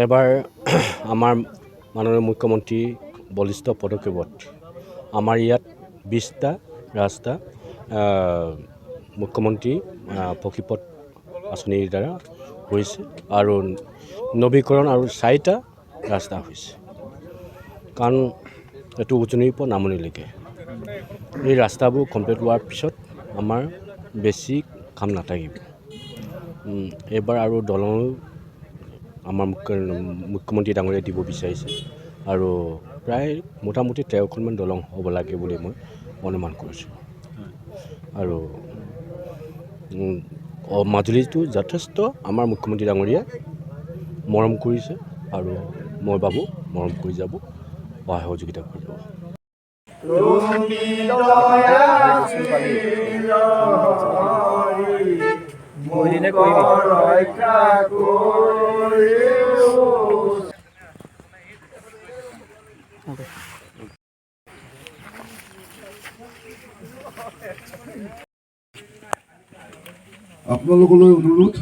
এবাৰ আমাৰ মাননীয় মুখ্যমন্ত্ৰী বলিষ্ঠ পদক্ষেপত আমাৰ ইয়াত 20টা ৰাস্তা মুখ্যমন্ত্ৰী পকীপথ আঁচনিৰ দ্বাৰা হৈছে আৰু নৱীকৰণ আৰু 4টা ৰাস্তা হৈছে। কাৰণ এইটো উজনিৰ পৰা নামনিলৈকে এই ৰাস্তাবোৰ কমপ্লিট হোৱাৰ পিছত আমাৰ বেছি কাম নাথাকিব। এইবাৰ আৰু দলং আমাৰ মুখ্যমন্ত্ৰী ডাঙৰীয়াই দিব বিচাৰিছে আৰু প্ৰায় মোটামুটি 13খনমান দলং হ'ব লাগে বুলি মই অনুমান কৰিছোঁ। আৰু মাজুলীটো যথেষ্ট আমাৰ মুখ্যমন্ত্ৰী ডাঙৰীয়াই মৰম কৰিছে আৰু মই ভাবোঁ মৰম কৰি যাব, সহায় সহযোগিতা কৰি যাব। তুমি দয়াশীল হৰি, কৰিলি নে কৰিবি? মোক ৰক্ষা কৰিও। আপোনালোকলৈ অনুৰোধ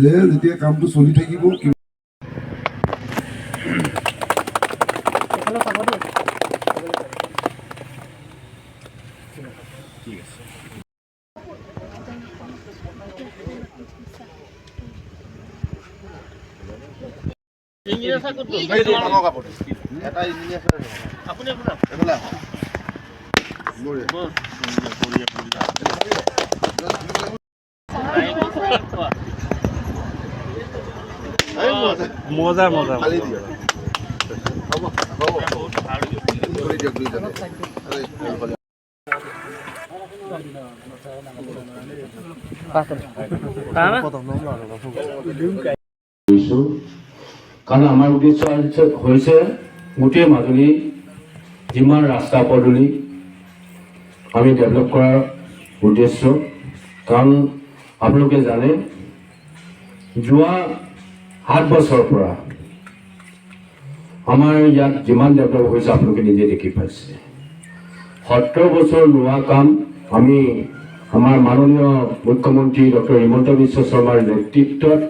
যে যেতিয়া কামটো চলি থাকিব এইফালে চাব দেই। মজা মজা। কৰিছোঁ, কাৰণ আমাৰ উদ্দেশ্য হৈছে গোটেই মাজুলী যিমান ৰাস্তা পদূলি আমি ডেভেলপ কৰাৰ উদ্দেশ্য। কাৰণ আপোনালোকে জানে, যোৱা 7 বছৰৰ পৰা আমাৰ ইয়াত যিমান ডেভেলপ হৈছে আপোনালোকে নিজে দেখি পাইছে। 70 বছৰ নোহোৱা কাম আমি আমাৰ মাননীয় মুখ্যমন্ত্ৰী ডক্টৰ হিমন্ত বিশ্ব শৰ্মাৰ নেতৃত্বত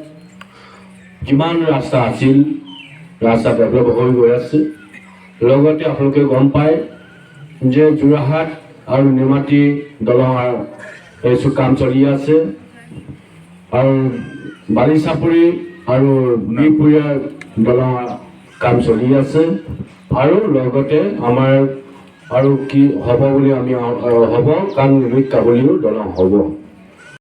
যিমান ৰাস্তা আছিল ৰাস্তা ডেভেলপ হৈ গৈ আছে। লগতে আপোনালোকে গম পায় যে যোৰহাট আৰু নিমাতী দলঙৰ এই কাম চলি আছে আৰু বালিচাপৰি আৰু বিহপুৰীয়াৰ দলঙৰ কাম চলি আছে। আৰু লগতে আমাৰ আৰু কি হ'ব বুলি আমি হ'ব, কাৰণ লুইত কাবুলিও দলং হ'ব।